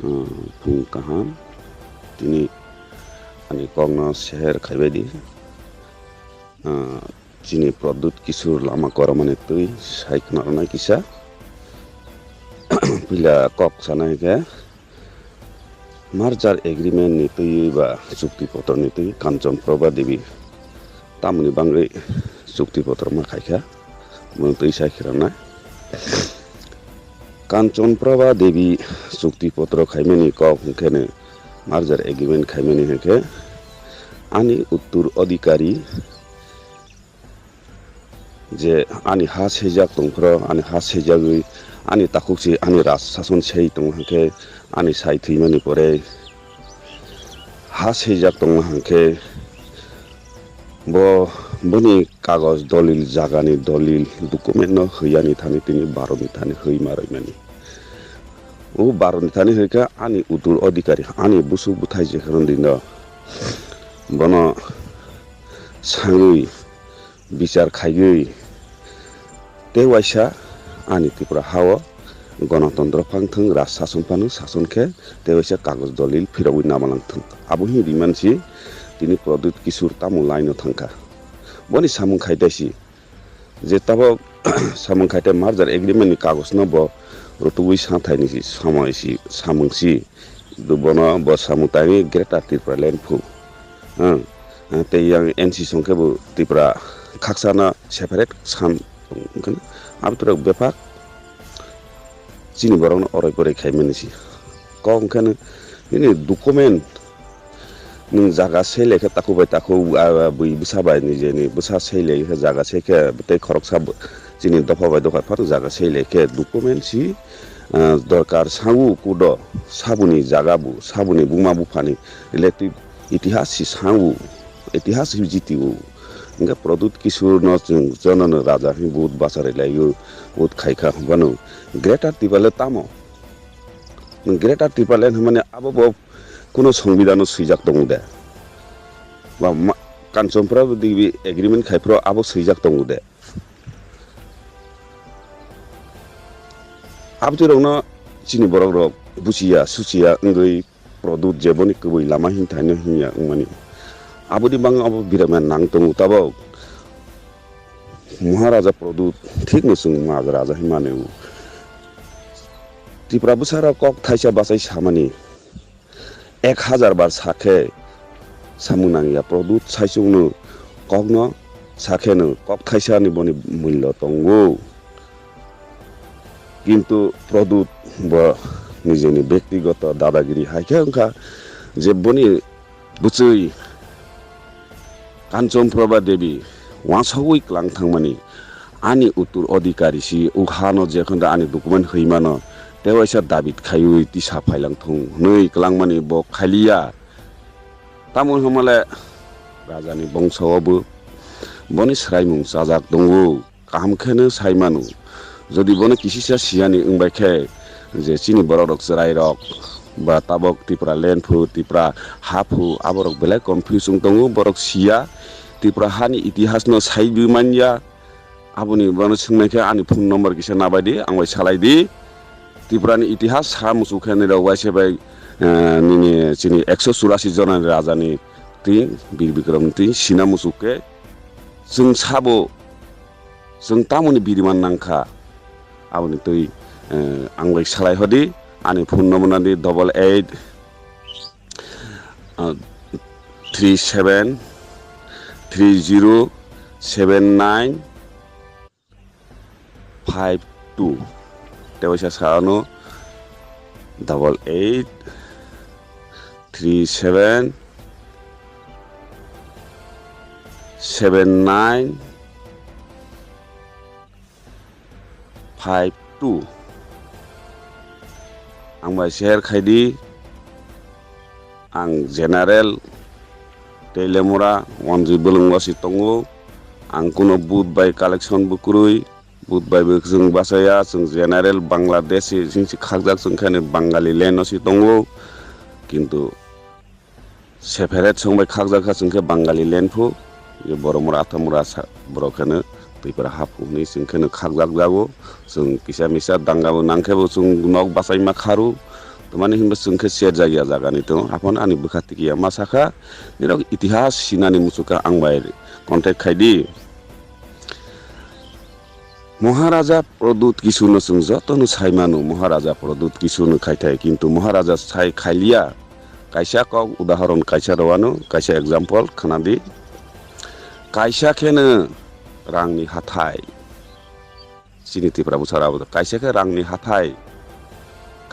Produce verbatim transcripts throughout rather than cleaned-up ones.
Phung kaham, tini ani kok no share khaibai di. Chini Pradyut Kishore lama koromani tui sai khna rwnai kisa. Puila kok sanai khe, merger agreement ni tui ba chukti potro ni tui Kanchan Prabha Devi tamoni bangwi chukti potro ma khaikha, boni tui sai khna rwnai. Kanchan Prabha Devi chukti potro khaimani kok hwnkhe no merger agreement khaimani hwnkhe ani uttor adhikari je ani ha seijak tongphro, ani ha seijagwi, ani takhuk se ani raj sason sei tong hwnkhe, ani sai thwimani pore ha seijak tongma hwnkhe, bo, boni kagoj dolil, jagani dolil, document no hwyani thani tini baro ni thani hwi ma roimani. O baro ni thani hwnkhe ani uttor adhikari, ani busuk bwthai je kheno dino, bono sangwi bichar khaiwi, tei waisa ani Tripura ha o gonotontro phang thung, raj sason phano sason khe, tei waisa kagoj dolil phirogwi namalang thung. Abo hwnwi rimansi tini Pradyut Kishore tamo line no thangkha. Boni samung khaitaisi, je tabok samung khaite merger agreement ni kagoj no bo rutugwi sathai ni si, samai si, samung si, bono bo samung taini Greater Tipraland phu. Tei yang N C song khe bo Tripura khaksa no separate sam tong khe, abo tei rok bepar chini borok no oroi poroi khaimani si. Kok hwnkhe no nini document nwng jaga seilai khe takhuk bai takhuk, bui bwsa bai nijeni bwsa seilai khe jaga sei khe tei khoroksa chini dopha bai dopha phano jaga seilai khe document si, dorkar sangu kudo saboni jaga bu saboni buma buphani relative itihas si sangu, itihas si jiti o. Hingkhe Pradyut Kishore no chwng jonono raja hwnwi vote bacharilai o, vote khaikha hwnphano Greater Tipraland tamo? Greater Tipraland hwnmani abo bo kuno songbidhan no swijak tongo de? Ba Kanchan Prabha Devi agreement khaiphro abo swijak tongo de? Abtwi rokno chini borok rok buchiya suchiya wngwi Pradyut je boni kwbwi lama himthaino himya wngmani. Aboni bagwi abo birama nang tongo tabok. Maharaja Pradyut thikno chwng Maharaja hwnmani. Tripura bwsarok kok thaisa bachai samani ek hajar bar sakhe samung nangya Pradyut saichungno kokno sakheno kok thaisani boni mullo tongo. Kintu Pradyut bo nijeni bektigoto dadagiri hai khe wngkha je boni bwchwi Kanchan Prabha Devi wansogwi klang thangmani, ani uttor adhikari si, o hano jekhonda ani document hwimano, tewaisa David khaiwi tisa phailang thung hwnwi klangmani bo khailiya. Tamo hwnmale rajani bongso o bo boni sraimung chajak tongo. Kaham kheno sai mano. Jodi bono kisisa siyani wngbai khe, je chini borok rok chwrai rok, ba tabok Tipraland phu, Tipra ha phu, aborok belai confuse wng tongo, borok siya, Tipra hani itihas no saibi manya, aboni bono swngnai khe ani phone number kisa nabai di, ang bai salai di. Tipra ni itihas sa muchung khe nini rok waisa bai, nini chini ekso churasi jona ni raja ni twi, Bir Bikram ni twi sina muchung khe, chwng sabo, chwng tamoni biriman nangkha, aboni twi, ang bai salai hodi, ani phone number nadi double eight three seven three zero seven nine five two. Tewaisa sa ano double eight three seven seven nine five two. Ang bai share khai di. Ang general Telemura, Wanjwi Bwlwng o se tongo. Ang kuno vote bai collection bo kwrwi, vote bai bo chwng bachaya, chwng general Bangladesh se, chwng se khakjak, chwng khe ani Bangali land o se tongo. Kintu separate song bai khakjak kha chwng khe Bangali land phu, je Boromura, Athamura sa-, borok kheno Tripura ha phu hwnwi chwng kheno khakjak jago. Chwng kisa misa danga bo nang khe bo chwng nok bachai ma kharu. Tmani himba chwng khe sher jagya jaga ni tong, aphano ani bwkha tiki ya ma sakha, nirok itihas sinani muchukha ang bai contact khai di. Maharaja Pradyut Kishore no chwng joto no sai mano, Maharaja Pradyut Kishore no khai thai, kintu Maharaja sai khailiya. Kaisa kok udahoron kaisa rwano, kaisa example khna di. Kaisa khe no rang ni hathai. Chini Tripura bwsarao bo kaisa khe rang ni hathai.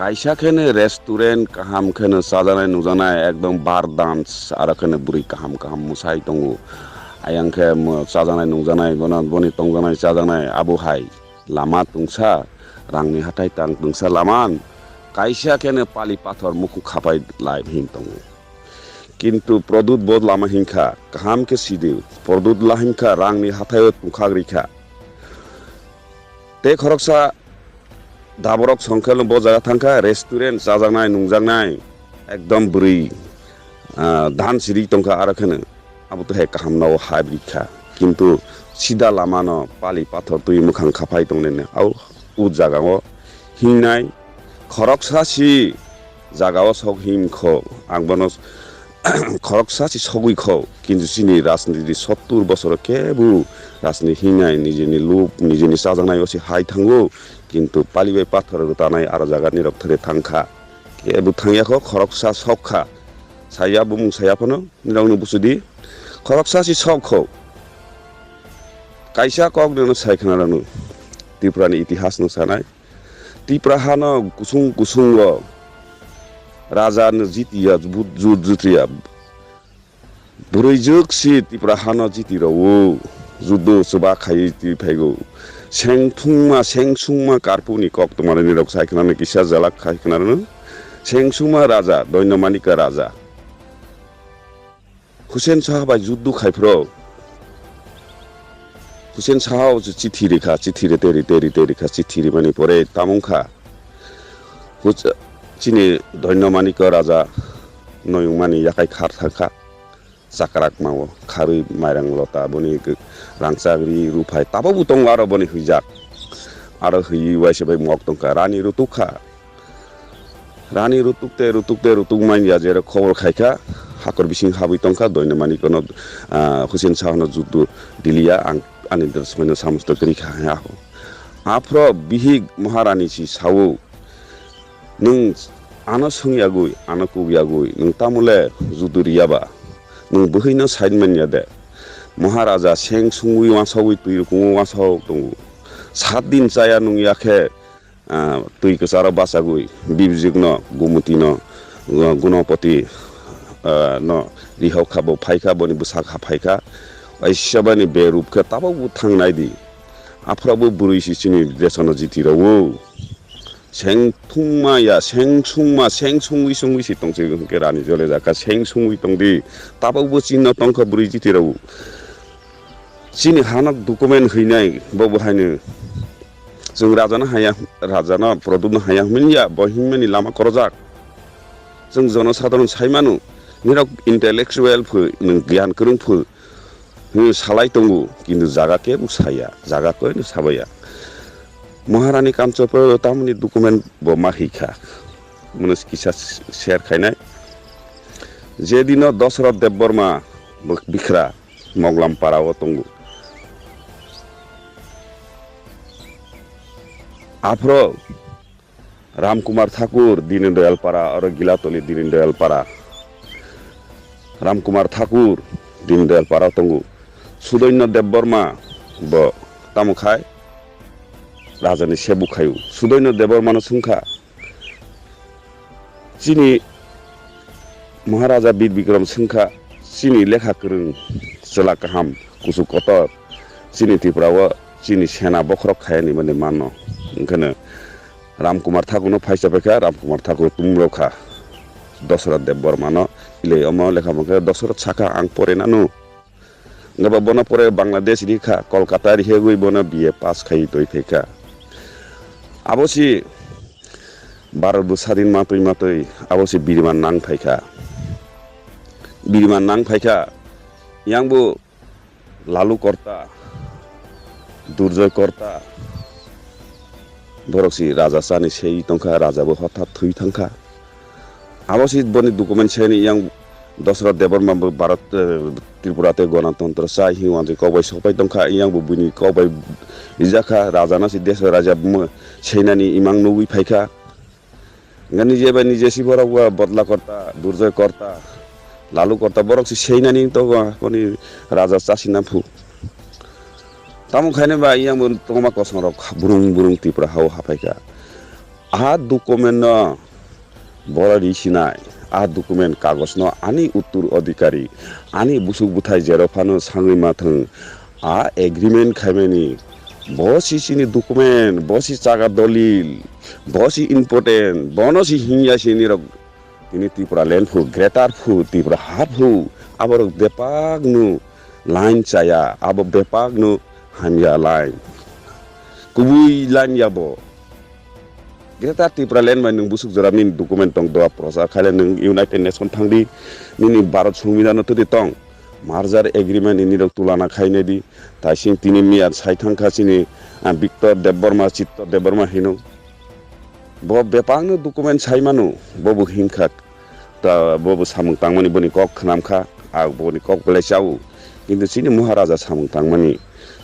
Kaisa khe no restaurant kaham khe no chajaknai nungjaknai ekdom bar dance, aro khe no bwrwi kaham kaham mwsai tongo. Ayang khe mo-, chajaknai nungjaknai, bono boni tongjaknai chajaknai abo hai lama tungsa, rang ni hathai tang tungsa lama. Kaisa khe no pali pathor mukhung khapai lai him tongo. Kintu Pradyut bo lama hinkha, kaham khe sidi, Pradyut la hinkha, rang ni hathai o tungkhak rikha. Tei khoroksa daborok songkhe no bo jaga thangkha, restaurant chajaknai, nungjaknai, ekdom bwrwi, ah, dhan siri tongkha, aro khe no abo to hai kaham no habri kha. Kintu sida lama no pali pathor twi mwkhang khapai tongnai no, au, u jaga o hingnai, khoroksa si jaga o sok him kho, ang bono khoroksa si sogwi kho, kintu chini rajniti sottur bosor o kebu rajniti hingnai, nijeni lup, nijeni chajaknai o se hai thango, kintu pali bai pathor rwtanai aro jaga nirok thare thangkha. Kebu thangya kho, khoroksa sok kha. Saya bumung saya phano, nirok no busu di. Khoroksa si sok kho. Kaisa kok no sai khna rano. Tripura ni itihas no sanai. Tripura ha no kusung kusung o raja no jitiya, jut, jut, jutiya. Bwrwi jwk si Tripura ha no jiti rao o, judo chuba khai twi phaigo. Sengthungma, sengsungma karpu ni kok tongmani nirok sai khna no kisa jalak khai khna no. Sengsungma raja, Doinomanika raja. Hussein Saha bai judo khai phro. Hussein Saha o chithi rikha, chithi rite, rite, rite rikha, chithi rimani pore tamung kha. Hus-, chini Doinomanika raja noyungmani yakai khar thangkha. Chakrak mao kharwi mairang lota boni rangchak ri ruphai tabo butong aro boni huijak. Aro huiwi waisa bai mok tongkha, rani rutuk kha. Rani rutuk te, rutuk te, rutuk manya jero khobor khaikha, hakor bising habwi tongkha, Doinomanika no, ah, Hussein Saha no judo diliya, ang ani dosmai no samusto kri kha ha. Aphro bihik Maharani si sao, Nwng ano sung yagwi, ano kuk yagwi, nwng tamo le judo riya ba? Nwng bwhwi no sain manya de? Maharaja seng sungwi wansogwi twi rukungwi wansog tongo. Sat din chaya nung ya khe, ah, twi kwcharo bachagwi, bibjwk no, Gumoti no, ah, Gunopoti, ah, no rihok kha, bo phai kha, boni bwsak ha phai kha. Waisa bani berup khe tabok bo thang nai di. Aphro bo bwrwi si chini deso no jiti rw o. Seng thungma ya, seng sungma, seng sungwi sungwi si tong se hwnkhe rani jole jakha, seng sungwi tong di. Tabok bo chini no tong kha bwrwi jiti rw o. Chini ha no document hwinai, bo bo haino. Chwng raja no haya, raja no Pradyut no haya hwnmani ya, bo hwnmani lama korojak. Chwng jonosadharon sai mano, nirok intellectual phu, nwng gyan kwrwng phu, hwnwi salai tongo, kintu jaga kebo saya, jaga koino sabaiya. Maharani Kamchopro tamoni document bo ma hikha. Mano kisa share khainai. Je dino Dosroth Debbarma bo bikhra Moglam para o tongo. Aphro Ramkumar Thakur, Dini Doyal para, aro Gilatoli Dini Doyal para. Ramkumar Thakur, Dini Doyal para tongo. Sudoino Debbarma bo tamo khai raja ni sebu khaio. Sudoino Debbarma no swngkha, chini Maharaja Bir Bikram swngkha, chini lekha kwrwng, chwla kaham, kusu kotor, chini Tripura o chini sena bokhorok khaya ni mani mano. Hwnkhe no Ramkumar Thakur no phaisa paikha, Ramkumar Thakur tumrokha Dosroth Debbarma no, ile omo lekha mangkhe Dosroth sakha ang pore nanu. Hwnkhe bo bono pore Bangladesh rikha, Kolkata rihegwi bono B A pass khai toi phaikha. Abo si Bharat bo sadin matwi matwi, abo si birman nang phaikha. Birman nang phaikha, yang bo Lalu Korta, Durjoy Korta, borok si raja chani sei tongkha, raja bo hothat thwi thangkha. Abo si boni document saini yang Dasarath Debbarma bo Bharat, eh, Tripura te Ganatantro chá hing wanjwi kok bai sokpai tongkha, yang bo buini kok bai rijakha, raja no si desh raja mo seinani imang nugwi phaikha. Hingkhe nije bai nije si borok bo bodla korta, durjoy korta, lalu korta, borok si seinani to boni raja chásina phu. Tamo khainai ba yang bo tongma kosong rok brung brung Tripura hao haphaikha. A document no boro ri sinai, a document kagos no ani uttor adhikari, ani busuk buthai jero phano sangwi ma thang, a agreement khaimani, bo si chini document, bo si chaga dolil, bo si important, bono si hingya si nirok tini Tripura land phu, greater phu, Tripura ha phu, aborok bebak no line chaya, abo bebak no hamya line. Kubui line ya bo. Greater Tripura land bai nwng busuk jora nini document tong doa prochar khaile nwng United Nation thang di, nini Bharat Songbidan no twi di tong. Merger agreement ni nirok tulana khainai di. Taising tini miya sai thangkha chini, ah, Victor Debbarma, Chitto Debbarma hino. Bo bebak no document sai mano, bo bo hingkha. Ta bo bo samung tangmani boni kok khnamkha, a boni kok belai chao. Kintu chini Maharaja samung tangmani,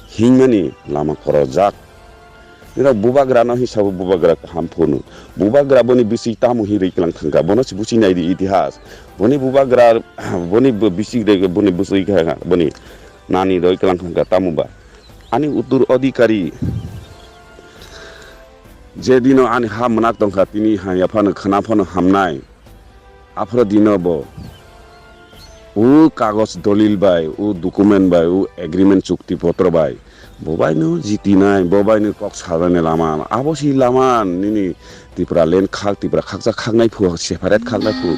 hingmani lama khorojak. Nirok bubagra no hisabo bubagra kaham phunu. Bubagra boni bisi tamo hi riklang thangkha, bono si busi nai di itihas. Boni bubagra, boni bu-, bisi re, boni busi kha, boni nani roi klang thangkha tamo ba. Ani uttor adhikari je dino ani ha mwnag tongkha, tini hanya phano khna phano hamnai. Aphro dino bo. O kagos dolil bai, o document bai, o agreement chukti potro bai. Bo bai no jitinai, bo bai no kok salani lama. Abo si lama nini Tripura land khak, Tripura khakcha khaknai phu, separate khaknai phu.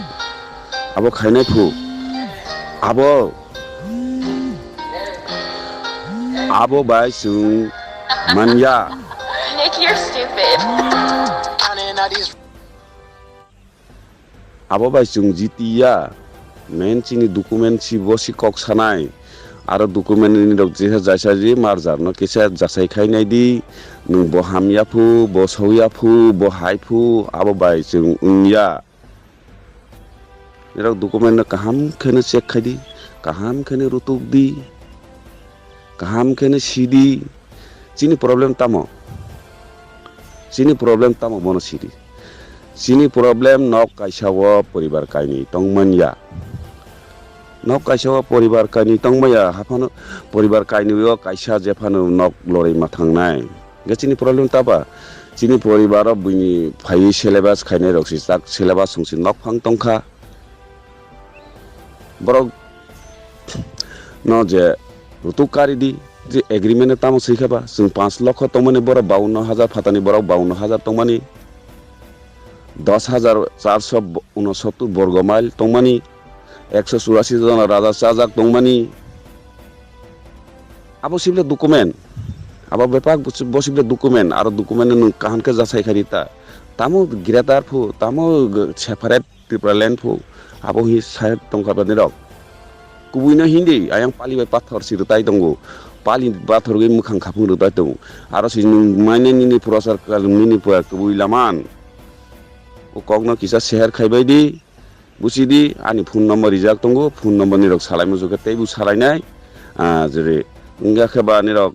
Abo khainai phu. Abo, abo bai chwng manya. Nick, you're stupid. Abo bai chwng jiti ya. Main chini document si bo si kok sanai. Aro document ni rok je jaisa ji merger no kisa jasai khai nai di. Nwng bo hamya phu, bo sokya phu, bo hai phu, abo bai chwng wngya. Nirok document no kaham khe no check khai di, kaham khe no rutuk di, kaham khe no si di. Chini problem tamo? Chini problem tamo bono si di. Chini problem nok kaisa o poribar kainwi tongmanya. Nok kaisa o poribar kainwi tongmanya, haphano poribar kainwi o kaisa jephano nok lorwi ma thangnai. Hingkhe chini problem taba, chini poribar o buini phaiwi syllabus khainai rok si tak syllabus song si nok phang tongkha. Borok no je rutuk kari di, je agreement no tamo swi kha ba, chwng panch lokho tongmani borok baunno hajar phatani borok baunno hajar tongmani, dos hajar charso unosottor borgo mile tongmani, ekso churasi jona raja chajak tongmani. Abo sibole document. Abo bepak bo sibole document. Aro document no nwng kaham khe jasai khai di ta. Tamo greater phu, tamo separate Tripura land phu. Abo hi side tongkha bani rok. Kubui no hindi, ayang pali bai pathor si rwtai tongo. Pali pathor bai mwkhang khaphung rwtai tongo. Aro si nwng mainai nini prochar kal nini pura kubui laman. O kok no kisa share khai bai di. Busi di, ani phone number rijak tongo, phone number ni rok salai muchung khe teibo salai nai. Ah, jere, wngya khe ba nirok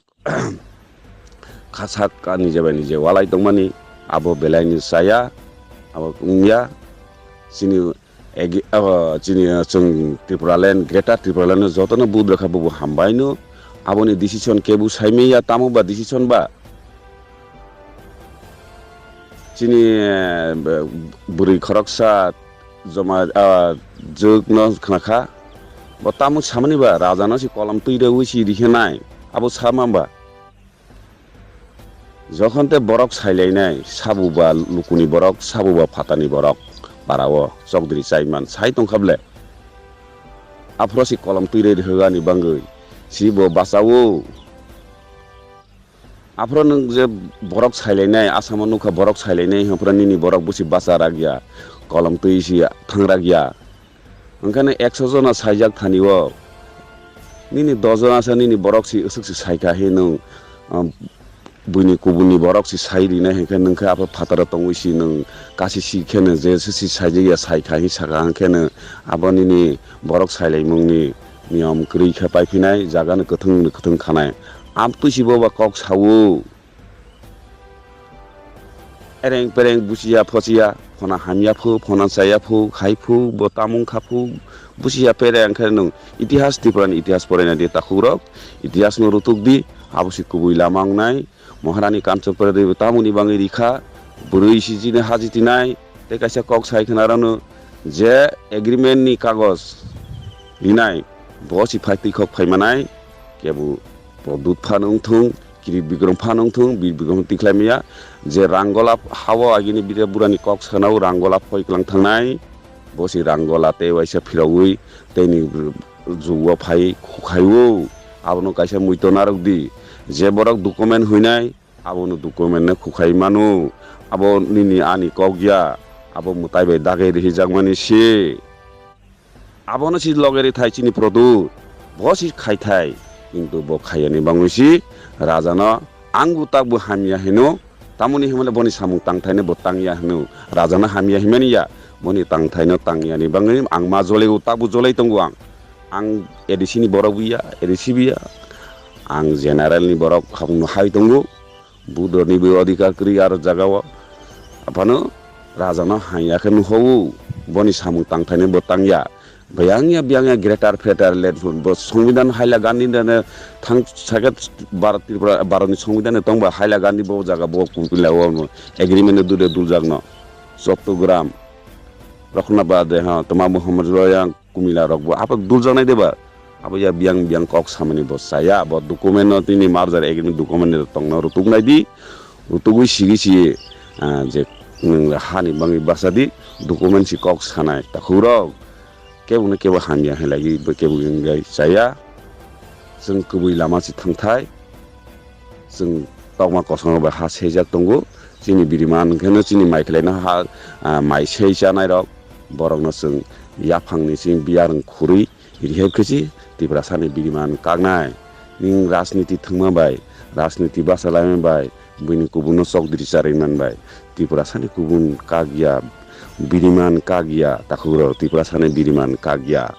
khasak ka nije bai nije walai tongmani, abo belai ni chaya, abo wngya, chini egi-, abo chini, ah, chwng Tripura land, Greater Tripura land no joto no budra kha bubo hambai no, abo ni decision kebu saimai ya, tamo ba decision ba. Chini, eh, bwrwi khoroksa joma, ah, jwk no khna kha. Bo tamo samani ba raja no se kolom twi rewi si rikhe nai. Abo sama ba. Jokhon te borok sailainai, sabu ba lukuni borok, sabu ba phatani borok, para o chokdri chaiman sai tongkha ble. Aphro se kolom twi re rihwgani bangwi. Si bo bachao. Aphro nwng je borok sailainai, Asamo nukha borok sailainai, hwnphra nini borok busi bacha rakya, kolom twi si thang rakya. Hwnkheno ekso jona saijak thani o, nini dos jona sa nini borok si aswk se saikha hi nwng, um, Buini kubun ni borok se sai rinai hing khe, nung khe abo phataro tongwi si nung kasi si khe no je se si saijak ya, sai kha hing saka hing khe no abo nini borok sailaimung ni niyom kwrwi khe paiphinai, jaga no kwthwng no kwthwng khanai. Amtwi si bo ba kok sao. Ereng pereng buchiya phochiya, phona hamya phu, phona chaya phu, khai phu, bo tamung kha phu, buchiya pereng khe nung itihas, Tripura ni itihas poraina di takhukrok, itihas no rutuk di, abo se kubui lama wngnai. Maharani Kanchanpura Devi tamoni bangwi rikha, bwrwi sijini haji tinai, tei kaisa kok sai khna rano je agreement ni kagos rinai, bo si phai twi khok phai manai, kebu Pradyut phano wngthung, Kirit Bikram phano wngthung, Bir Bikram tikhlai maya, je Rangola hao agini bira burani kok sanao Rangola phoi klang thangnai, bo si Rangola tei waisa phiraui tei ni jugo phai khukhai ou, abono kaisa muito narwk di, je borok document huinai, abono document no khukhai mano, abo nini ani kok ya, abo mwtai bai dagai rihijakmani se. Abono si loge ri thai chini Pradyut. Bo si khai thai. Kintu bo khaiya ni bangwi si raja no angbu takbu hamya hino. Tamoni himale boni samung tangthai no bo tangya hino. Raja no hamya himani ya. Boni tangthai no tangya ni bangwi ang ma jolai o, takbu jolai tongo ang. Ang A D C ni borok buya, A D C buya. Ang general ni borok habung no hai tongo. Budor ni bo odhikar kwrwi aro jaga o. Aphano raja no hamya khe nuhou, boni samung tangthai no bo tangya. Biyang ya, biyang ya, greater feater land phun. Bo Songbidan Haila Gandhi ni thang sakhe Bharat Tripura, Bharat ni Songbidan ni tongba Haila Gandhi bo jaga bo kumkila o agreement no dule duljak no. Chottogram, Rokhnabad de ha, toma Muhammad Zoya, Kumila rok bo abo duljaknai deba. Abo ya biyang biyang kok samani bo chaya, bo document no tini merger agreement document ni tong no rutuk nai di, rutugwi sigi si, ah, je nwng ha ni bangwi basa di, document si kok sanai takhukrok. Kebo no kebo hamya hinlai bo kebo hinlai chaya. Chwng kubui lama si thangthai. Chwng tokma kosong bai ha seijak tongo. Chini biriman khe no chini mai khlai no ha, ah, mai sei chanai rok. Borok no chwng yaphang ni chini biyar khurui rihep khe si Tiprasa ni biriman kaknai. Ning rajniti thwngma bai, rajniti basa laima bai, buini kubun no chokdiri charwi man bai. Tiprasa ni kubun kak ya, biriman kak ya, takhukrok Tiprasa ni biriman kak ya.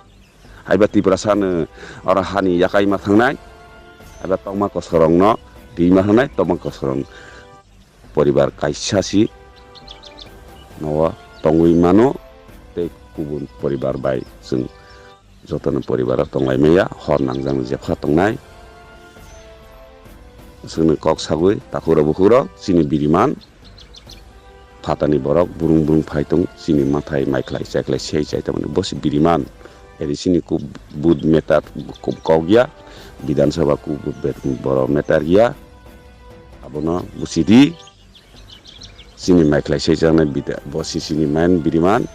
Haiba Tiprasa no oro hani yakai ma thangnai, haiba tokma kosorong no ri ma thangnai, tokma kosorong poribar kaisa si no tongwi mano, tei kubun poribar bai chwng joto no poribar o tonglai maya, hor nangjak no jepha tongnai. Chwngno kok sagwi, takhukrok bukhukrok, chini biriman, phatani borok, burung burung phai tong, chini mathai maikhlai chaikhlai sei chai tongmani, bo se biriman. Eri chini ku-, bud matter ku-, kok ya, Bidhan Sabha ku-, boro matter ya, abono busi di. Chini maikhlai sei chanai bida-, bo se chini main biriman.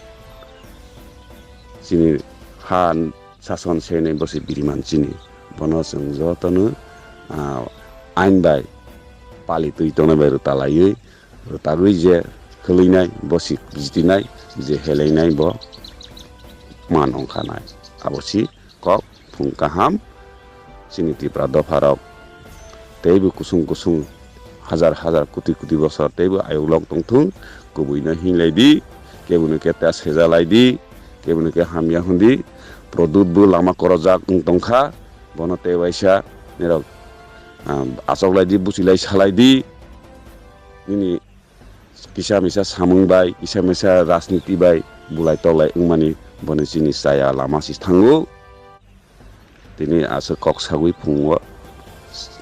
Chini ha sason seinai bo se biriman chini. Bono chwng jotono, ah, ain bai pali twi tongnai bai rwtalaiwi, rwtagwi je hwlwinai, bo se jitinai, je helainai bo man ongkhanai. Abo se kok phung kaham chini Tripura dopha rok. Teibo kusung kusung hazar hazar koti koti bosor teibo ayuk lok tongthung, kubui no hinglai di, kebo no khe ta sejalai di, kebo no khe hamya hwn di, Pradyut bo lama korojak wng tongkha, bono tei waisa nirok, ah, achoklai di, buchilai salai di, nini kisa misa samung bai, kisa misa rajniti bai bulai toklai wngmani, bono chini chaya lama se thango. Tini aswk kok sagwi phungo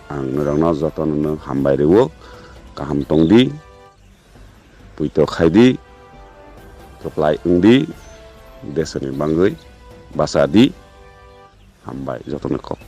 ang norokno jotono no hambai rwo, kaham tong di, puito khai di, kwplai wng di, desoni bangwi basa di, hambai jotono kok.